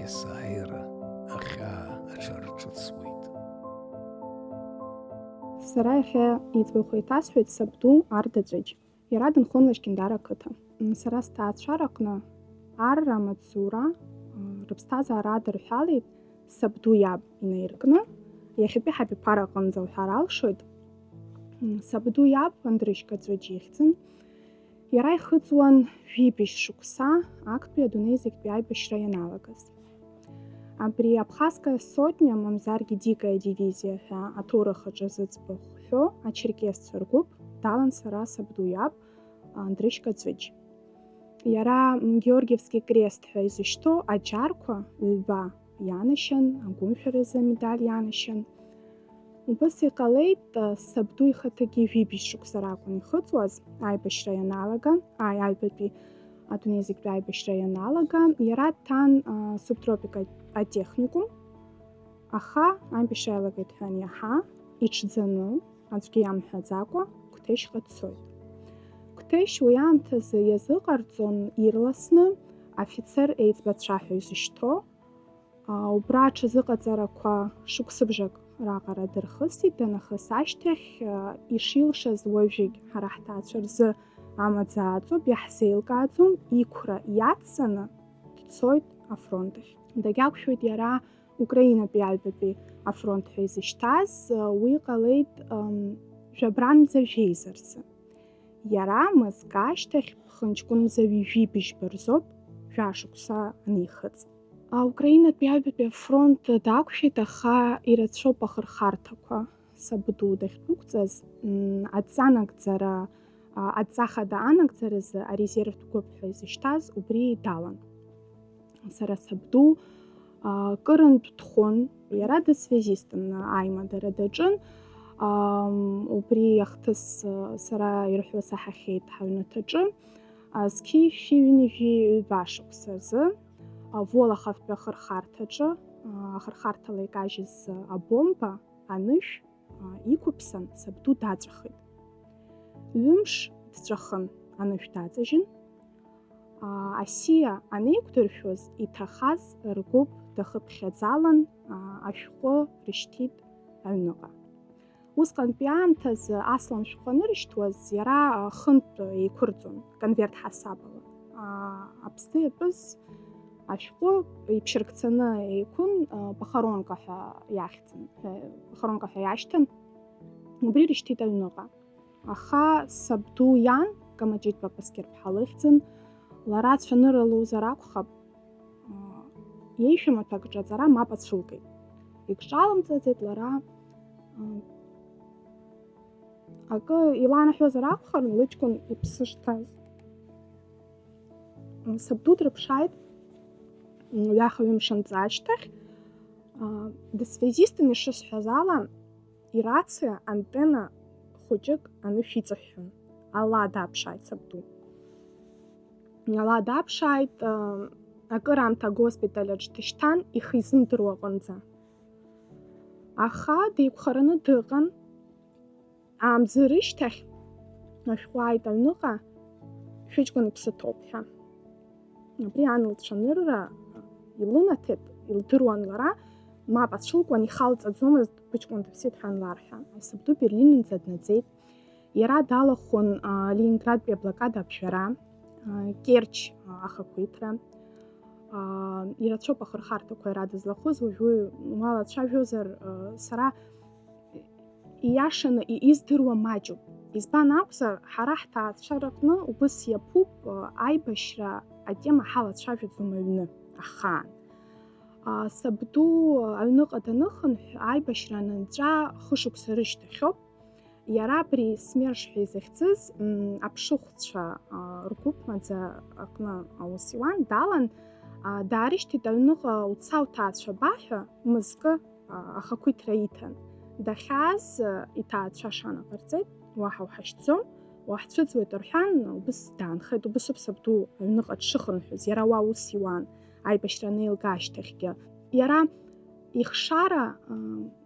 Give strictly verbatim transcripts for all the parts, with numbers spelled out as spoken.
Есааира ахьаа аҽарҿыцуеит. Сара иахьа иӡбахә еиҭасҳәоит сабду Арда Ҵәыџь. Иара дынхон Лашькьындар ақыҭа. Сара сҭаацәараҟны арра амаҵзура рыԥсҭазаара адырҳәалеит сабду иаб инаиркны, иахьатәи ҳабиԥара аҟынӡа уҳәар алшоит. Сабду иаб Андрышька Ҵәыџь ихьӡын. Иара ихыҵуан жәибжь шықәса актәи адунеи зегьтәи аибашьра ианалагаз. Абри Абхазская сотня, мамзаргьы Дикая дивизиа ҳәа аҭоурых аҿы зыӡбахә ҳәо ачеркесцәа ргәыԥ далан сара сабду иаб Андрышька Ҵәыџь. Иара Георгиевский крест ҳәа изышьҭоу аџьарқәа ҩба ианашьан, агәымшәаразы амедаль ианашьан. Убас иҟалеит, сабду ихаҭагьы жәибжь шықәса ракәын ихыҵуаз, аибашьра ианалага, ааи, аҩбатәи адунеи зегьтәи аибашьра ианалага, иара дҭан субтропикатә атехникум, аха аибашьра иалагеит ҳәа аниаҳа, иҽӡаны, аӡәгьы иамҳәаӡакәа, Қәҭешьҟа дцоит. Қәҭешь уи аамҭазы иазыҟарҵон ирласны афицер еиҵбацәа ҳәа изышьҭоу, Убра аҽазыҟаҵарақәа шықәсыбжак раҟара дырхысит, данахыс ашьҭахь, ишилшаз уажәыгь ҳара ҳҭаацәа рзы амаӡа аҵоуп, иаҳзеилкааӡом, иқәра иацҵаны дцоит афронт ахь. Дагьақәшәоит иара Украинатәи аҩбатәи афронт ҳәа изышьҭаз, уи ҟалеит жәабранӡа жәеиза рзы. Иара мызкы ашьҭахь ԥхынҷкәын мза ҩажәи быжьба рзоуп жәашықәса анихыҵ. Украинатәи аҩбатәи афронт дақәшәеит, аха ирацәоуп ахырхарҭақәа. Сабду дахьдәықәҵаз, адҵа анагӡара, адҵа хада анагӡаразы арезервтә гәыԥ ҳәа изышьҭаз убри далан. Сара сабду кырынтә дхон, иара дысвязистын аимадара даҿын. Убри ахҭыс сара ирҳәо саҳахьеит ҳаҩнаҭаҿы. Зқьи шәи ҩынҩажәи ҩба шықәса рзы Волоховтәи ахырхарҭаҿы, ахырхарҭала икажьыз абомба анышә иқәыԥсан, сабду даҵәахит. Ҩымш дҵәахын, анышә даҵажьын. Асиа анеиқәдыршәоз, иҭахаз ргәыԥ дахыԥхьаӡалан, ашәҟәы рышьҭит аҩныҟа. Усҟантәи аамҭазы аслан шәҟәы анырышьҭуаз, иара хынтә еиқәырҵон, конверт ҳасабала. Аԥсы иатәыз ашәҟәы иԥшьыркцаны еиқәын, похоронка ҳәа иахьӡын, похоронка ҳәа иашьҭан. Убри рышьҭит аҩныҟа. Аха сабду иан, Камаҷыҷ Папаскьыр-ԥҳа лыхьӡын, лара цәанырра лоузар акәхап, иеишәа маҭәак ҿаҵара мап ацәылкит. Икҿалымҵаӡеит лара, акы иланаҳәозар акәхарын лыҷкәын иԥсы шҭаз. Сабду дрыԥшааит ҩаха-ҩымш анҵы ашьҭахь, дысвязистын ишысҳәаз ала, ирациа антенна хәыҷык анышә иҵыҳәҳәон. Ала даԥшааит сабду. Ала даԥшааит, акыраамҭа агоспиталь аҿы дышьҭан, ихы изымдыруа аҟынӡа. Аха деиқәхараны дыҟан, аамзы рышьҭахь ашәҟәы ааит аҩныҟа, шәыҷкәын иԥсы ҭоуп ҳәа. Абри ан лцәанырра илынаҭеит, илдыруан лара, мап ацәылкуан, ихалҵаӡомызт быҷкәын дыԥсит ҳәа анларҳәа. Сабду Берлинынӡа днаӡеит. Иара далахәын Ленинградтәи аблокада аԥжәара, Керчь ахақәиҭра. Ирацәоуп ахырхарҭақәа иара дызлахәыз, уажәы уалацәажәозар, сара ииашаны издыруа маҷуп. Избан акәзар, ҳара ҳҭаацәа рыҟны убыс иаԥуп, аибашьра атема ҳалацәажәаӡом аҩны, ахаан. Сабду аҩныҟа даныхынҳә, аибашьра анынҵәа хышықәса рышьҭахьоуп. Иара абри СМЕРШ ҳәа изыхьӡыз аԥшыхәцәа ргәыԥ маӡа аҟны аус иуан, далан, даарышьҭит аҩныҟа уца уҭаацәа ба ҳәа мызкы ахақәиҭра иҭан. Дахьааз иҭаацәа шанаҟарҵеит, уаҳа уҳашьҭӡом, уаҳцәыӡуеит рҳәан, убыс даанхеит, убысоуп сабду аҩныҟа дшыхынҳәыз, иара уа ус иуан, аибашьра анеилга ашьҭахьгьы. Иара Ихшара, ы,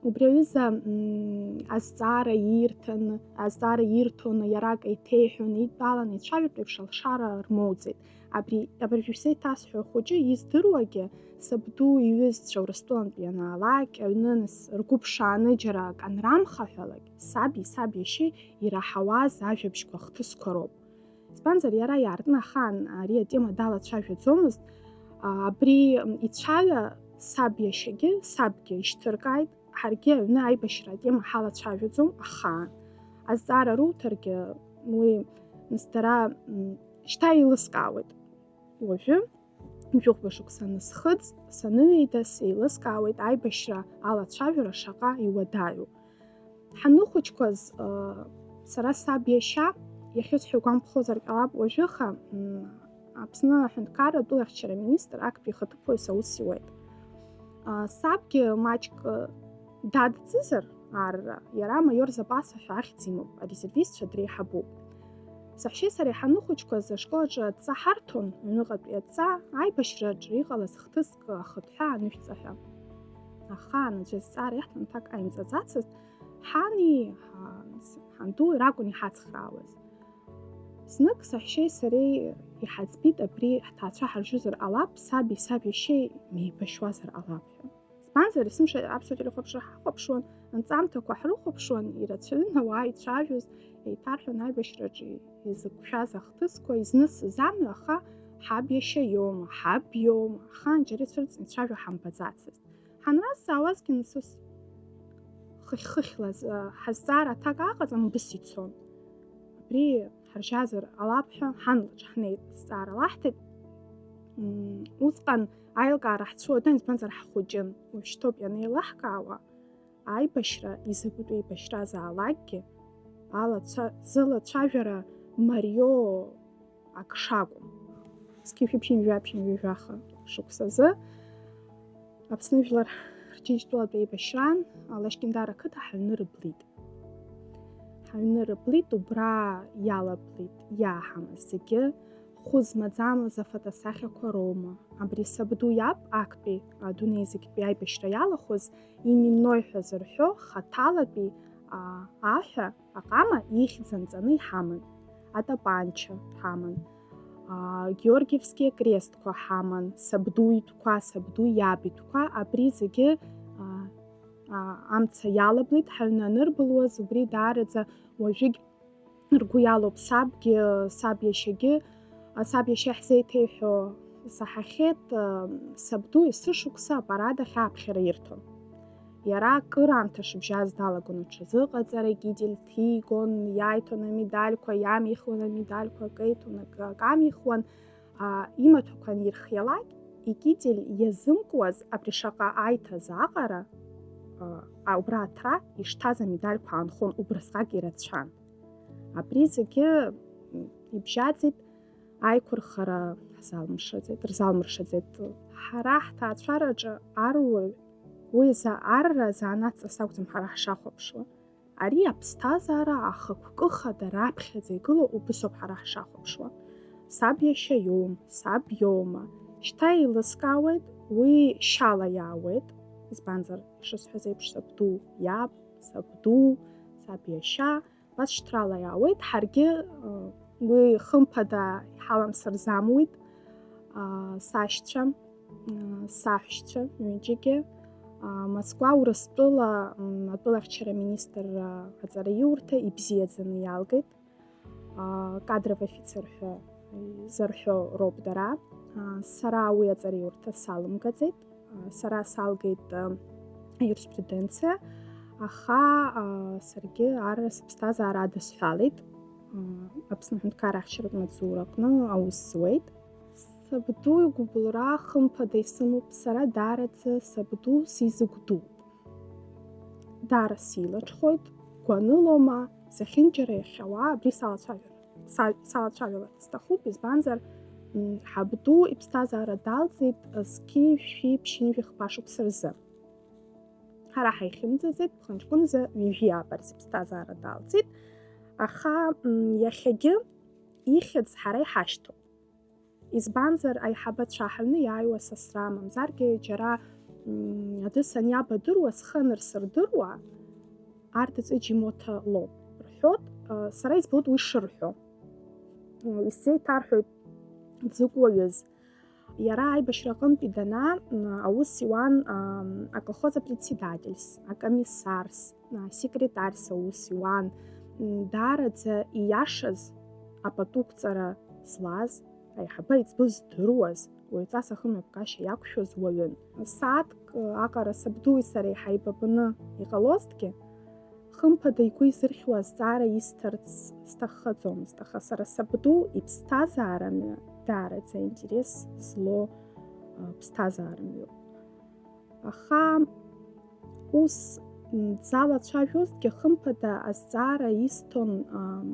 убри аҩыза, м, азҵаара ирҭан, азҵаара ирҭон, иара акы еиҭеиҳәон, идтәалан ицәажәартә еиԥш алшара рмоуӡеит. Абри, абыржә ишәзеиҭасҳәо ахәыҷы издыруагьы, сабду иҩызцәа Урыстәылантә ианаалак, аҩны нас ргәы ԥшааны џьара акы анрамхаҳәалак, саби саб иашьеи ираҳауаз ажәабжьқәа ахҭысқәа роуп. Избанзар, иара иаартны ахаан ари атема далацәажәаӡомызт. А, абри, м, ицәаҩа саб иашьагьы, сабгьы ишьҭыркааит, ҳаргьы аҩны аибашьра атема ҳалацәажәаӡом ахаан. Азҵаара руҭаргьы, уи, нас, дара, м, шьҭа еилыскаауеит. Уажәы, жәохәба шықәса анысхыҵ, саныҩеида, сеилыскаауеит аибашьра алацәажәара шаҟа иуадаҩу. Ҳаныхәыҷқәаз, ы, сара саб иашьа, иахьысҳәо гәамԥхозар ҟалап уажәыха, м, Аԥсны аҳәынҭқарра атәылахьчара министр актәи ихаҭыԥуаҩс аус иуеит. Ы, сабгьы маҷк, ы, дадҵызар арра, иара амаиор запаса ҳәа ахьӡ имоуп, арезервистцәа дреиҳабуп. Саҳәшьеи сареи ҳаныхәыҷқәаз ашкол аҿы адҵа ҳарҭон, аҩныҟатәи адҵа, аибашьраҿы иҟалаз хҭыск ахыҭҳәа анышәҵа ҳәа. Ахаан аӡәы азҵаара иаҳҭон, аҭак ҟаимҵаӡацызт, ҳани, ҳа-, ҳанду ракәын иҳацхраауаз. Знык саҳәшьеи сареи иҳаӡбеит абри ҳҭаацәа ҳаржьозар ҟалап, саби саб иашьеи меибашьуазар ҟалап ҳәа. Избанзар, есымша аԥсуа телехәаԥшра ҳахәаԥшуан, анҵамҭақәа ҳрыхәаԥшуан, ирацәаҩын ауаа ицәажәоз, еиҭарҳәон аибашьраҿы изықәшәаз ахҭысқәа, изнысыз амҩа, аха ҳаб иашьа иоума, ҳаб иоума, ахаан џьара ицәырҵны ицәажәо ҳамбаӡацызт. Ҳанразҵаауазгьы нас ус хыхь-хыхьла, з-, ҳазҵаара аҭак аҟаҵан, убыс ицон. Абри ҳаржьазар ҟалап ҳәа ҳан лҿы ҳнеит, зҵаара лаҳҭеит. М, усҟан аилкаара ҳцәуадан, избанзар ҳхәыҷын, уажәшьҭоуп ианеилаҳкаауа, аибашьра, изакәытә еибашьразаалакгьы, алацәа-, зылацәажәара марио ак шакәым. Зқьи жәшәи ԥшьынҩажәи жәаха шықәсазы Аԥсны жәлар рџьынџьтәылатә еибашьраан Лашькьындар ақыҭа ҳаҩны рыблит. Ҳаҩны рыблит, убра иалаблит иааҳамыз зегьы, хәы змаӡамыз афотосахьақәа роума, абри сабду иаб актәи адунеи зегьтәи аибашьра иалахәыз именной ҳәа зырҳәо хаҭалатәи, а, аҳәа аҟама ихьӡ анҵаны иҳаман. Атапанча ҳаман. А, Георгиевски акрестқәа ҳаман, сабду итәқәа, сабду иаб итәқәа, абри зегьы, а, а, амца иалаблит, ҳаҩны анырбылуаз, убри даараӡа уажәыгь ргәы иалоуп, сабгьы, саб иашьагьы, а, саб иашьа ҳзеиҭеиҳәо саҳахьеит, а, сабду есышықәса апарад ахь ааԥхьара ирҭон. Иара акыр аамҭа шыбжьаз далагон аҽазыҟаҵара, акитель ҭигон, иаиҭон амедальқәа, иамихуан амедальқәа, акеиҭон, акы, акамихуан. А, имаҭәақәа анирхиалак, икитель иазымкуаз абри шаҟа аиҭаз аҟара, а, убра аҭра ишҭаз амедальқәа аанхон, убрасҟак ирацәан. Абри зегьы, м, ибжьаӡит, аиқәырхара ҳзалмыршаӡеит, рзалмыршаӡеит. Ҳара ҳҭаацәараҿы аруаҩ уи за-, арра занааҭҵас акәӡам ҳара ҳшахәаԥшуа. Ари аԥсҭазаара ахықәкы хада раԥхьаӡа игылоу убысоуп ҳара ҳшахәаԥшуа. Саб иашьа иоума, саб иоума? Шьҭа еилыскаауеит, уи шьала иаауеит, избанзар, ишысҳәаз еиԥш, сабду иаб, сабду, саб иашьа, убас шьҭрала иаауеит, ҳаргьы, ы, уи хымԥада иҳаламсырзамуит, а, сашьцәа, ы, саҳәшьцәа ҩыџьагьы, а, Москва Урыстәыла, м, атәылахьчара министрра аҵараиурҭа ибзиаӡаны иалгеит, а, кадров офицер ҳәа изырҳәо роуп дара. А, сара уи аҵараиурҭа салымгаӡеит. Сара салгеит, а, аиуриспруденциа, аха, а, саргьы арра сыԥсҭазаара адысҳәалеит. А, Аԥсны аҳәынҭқарра ахьчаратә маҵзура аҟны аус зуеит. Сабду игәыбылра хымԥада исымоуп, сара даараӡа сабду сизыгәдууп. Даара силаҽхәоит, гәанылома, зехьынџьара иахьауа абри салацәажәар. Са-, салацәажәаларц сҭахуп, избанзар, м, ҳабду иԥсҭазаара далҵит зқьи жәшәи ԥшьынҩажәи хԥа шықәса рзы. Ҳара ҳаихьымӡаӡеит, ԥхынҷкәыназы ҩажәи ааба рзы иԥсҭазаара далҵит, аха, м, иахьагьы ихьӡ ҳара иҳашьҭоуп. Избанзар, аиҳабацәа ҳаҩны иааиуа сасра, мамзаргьы џьара М, аӡәы саниабадыруа, схы анырсырдыруа, арҭ аҵәыџьмоҭа лоуп рҳәоит. Сара избоит уи шырҳәо. Исзеиҭарҳәоит дзакәуаҩыз. Иара аибашьра аҟынтәи данаа, м, аус иуан, ам, аколхоз апредседательс, акомиссарс, а, секретарс аус иуан. М, даараӡа ииашаз апатуқәҵара злаз, аиҳабы аиҵбы здыруаз, уаҩҵас ахымҩаԥгашьа иақәшәоз уаҩын. Сааҭк аҟара сабдуи сареи ҳаибабаны иҟалозҭгьы, хымԥада игәы изырхьуа азҵаара исҭарц сҭаххаӡомызт, аха сара сабду иԥсҭазаарамҩа даараӡа аинтерес злоу, а, ԥсҭазаарамҩоуп. Аха ус, м, дзалацәажәозҭгьы, хымԥада азҵаара исҭон, ам,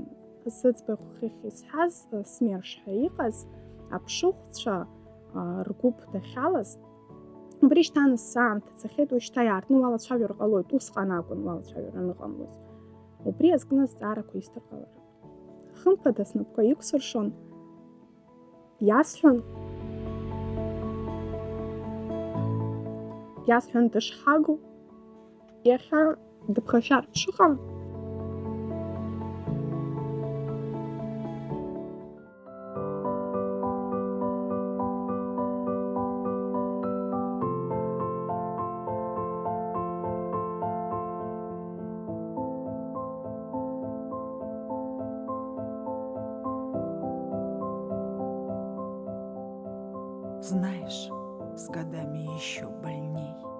зыӡбахә хыхь исҳәаз, а, СМЕРШ ҳәа иҟаз аԥшыхәцәа, а, ргәыԥ дахьалаз. Убри шьҭан саамҭа цахьеит, уажәшьҭа иаартны уалацәажәар ҟалоит, усҟан акәын уалацәажәар аныҟамлоз. Убри азкны азҵаарақәа исҭар ҟаларын. Хымԥада снапқәа иқәсыршон, иасҳәон, иасҳәон дышҳагу, иахьа дыԥхашьар дшыҟам. Знаешь, с годами ещё больней.